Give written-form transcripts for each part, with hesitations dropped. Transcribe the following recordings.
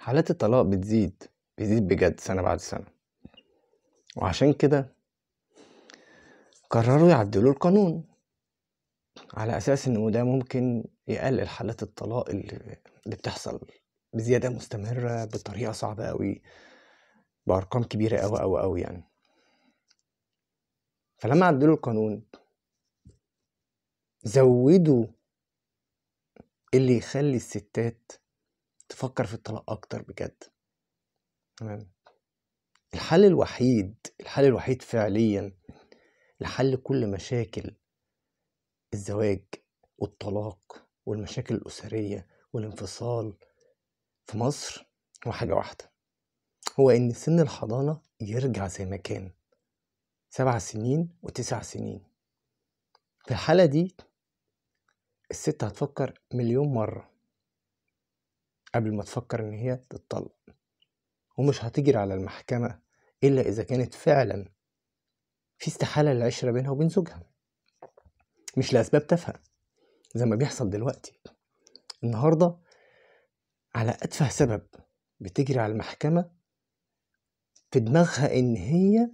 حالات الطلاق بتزيد بجد سنة بعد سنة، وعشان كده قرروا يعدلوا القانون على أساس إنه ده ممكن يقلل حالات الطلاق اللي بتحصل بزيادة مستمرة بطريقة صعبة أوي، بأرقام كبيرة أوي أوي أوي يعني. فلما عدلوا القانون زودوا اللي يخلي الستات تفكر في الطلاق أكتر بجد. تمام. الحل الوحيد فعليا لحل كل مشاكل الزواج والطلاق والمشاكل الأسرية والانفصال في مصر هو حاجة واحدة، هو إن سن الحضانة يرجع زي ما كان، 7 سنين و9 سنين. في الحالة دي الست هتفكر مليون مرة قبل ما تفكر إن هي تتطلق، ومش هتجري على المحكمة إلا إذا كانت فعلا في استحالة للعشرة بينها وبين زوجها، مش لأسباب تافهة زي ما بيحصل دلوقتي. النهاردة على أتفه سبب بتجري على المحكمة في دماغها إن هي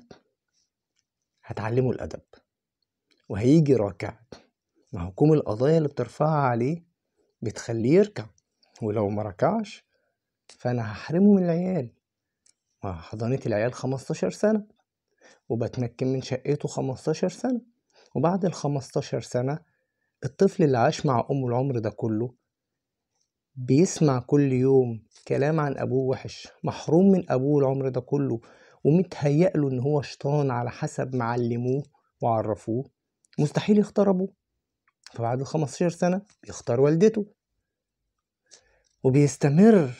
هتعلمه الأدب وهيجي راكع، ما هو كوم القضايا اللي بترفعها عليه بتخليه يركع، ولو ما ركعش فأنا هحرمه من العيال. ما حضانة العيال 15 سنة، وبتمكن من شقته 15 سنة، وبعد 15 سنة الطفل اللي عاش مع أمه العمر ده كله بيسمع كل يوم كلام عن أبوه وحش، محروم من أبوه العمر ده كله، ومتهيأ له إن هو شيطان على حسب ما علموه وعرفوه، مستحيل يختار أبوه. فبعد 15 سنة بيختار والدته، وبيستمر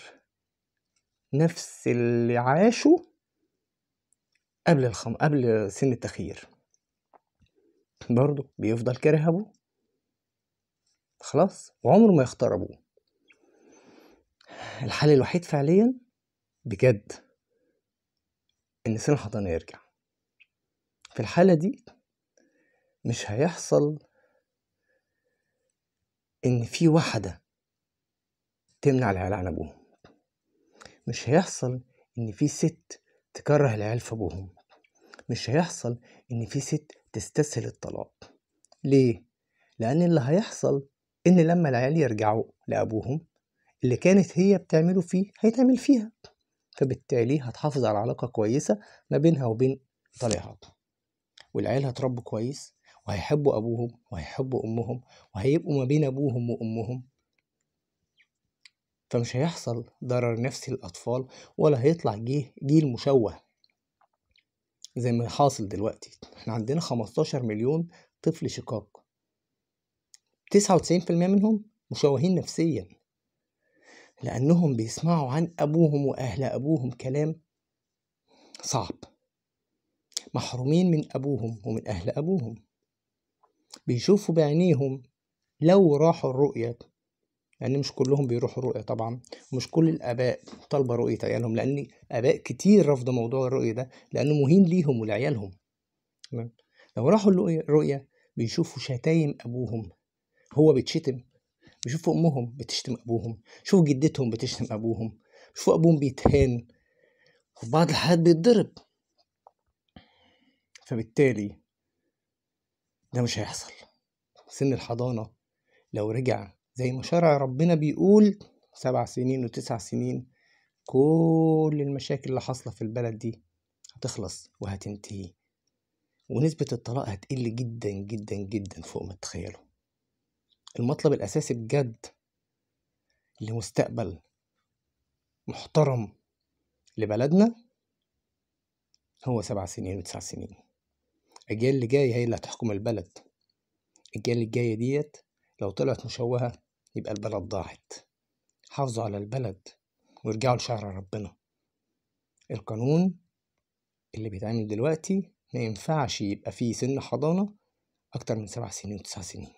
نفس اللي عاشه قبل سن التخيير، برضه بيفضل كاره أبوه خلاص، وعمره ما يختار أبوه. الحل الوحيد فعليا بجد إن سن الحضانة يرجع. في الحالة دي مش هيحصل إن في واحدة تمنع العيال عن أبوهم، مش هيحصل إن في ست تكره العيال في أبوهم، مش هيحصل إن في ست تستسهل الطلاق. ليه؟ لأن اللي هيحصل إن لما العيال يرجعوا لأبوهم اللي كانت هي بتعمله فيه هيتعمل فيها، فبالتالي هتحافظ على علاقة كويسة ما بينها وبين طليقها، والعيال هتربوا كويس وهيحبوا أبوهم وهيحبوا أمهم وهيبقوا ما بين أبوهم وأمهم، فمش هيحصل ضرر نفسي للأطفال ولا هيطلع جيل مشوه زي ما حاصل دلوقتي. احنا عندنا 15 مليون طفل شقاق، 99% منهم مشوهين نفسيا، لأنهم بيسمعوا عن أبوهم وأهل أبوهم كلام صعب، محرومين من أبوهم ومن أهل أبوهم، بيشوفوا بعينيهم لو راحوا الرؤية، لأن مش كلهم بيروحوا الرؤية طبعا، ومش كل الآباء طالبة رؤية عيالهم، لأن آباء كتير رفضوا موضوع الرؤية ده لأنه مهين ليهم ولعيالهم. تمام. لو راحوا الرؤية بيشوفوا شتايم أبوهم، هو بيتشتم، بيشوفوا أمهم بتشتم أبوهم، شوفوا جدتهم بتشتم أبوهم، شوفوا أبوهم بيتهان، وفي بعض الحالات بيتضرب. فبالتالي ده مش هيحصل. سن الحضانة لو رجع زي ما شرع ربنا بيقول 7 سنين و9 سنين، كل المشاكل اللي حاصلة في البلد دي هتخلص وهتنتهي، ونسبة الطلاق هتقل جدا جدا جدا فوق ما تتخيلوا. المطلب الأساسي بجد لمستقبل محترم لبلدنا هو 7 سنين و9 سنين. الأجيال اللي جاية هي اللي هتحكم البلد. الأجيال اللي جاية ديت لو طلعت مشوهة يبقى البلد ضاعت. حافظوا على البلد وارجعوا لشرع ربنا. القانون اللي بيتعمل دلوقتي ما ينفعش يبقى فيه سن حضانة أكتر من 7 سنين و9 سنين.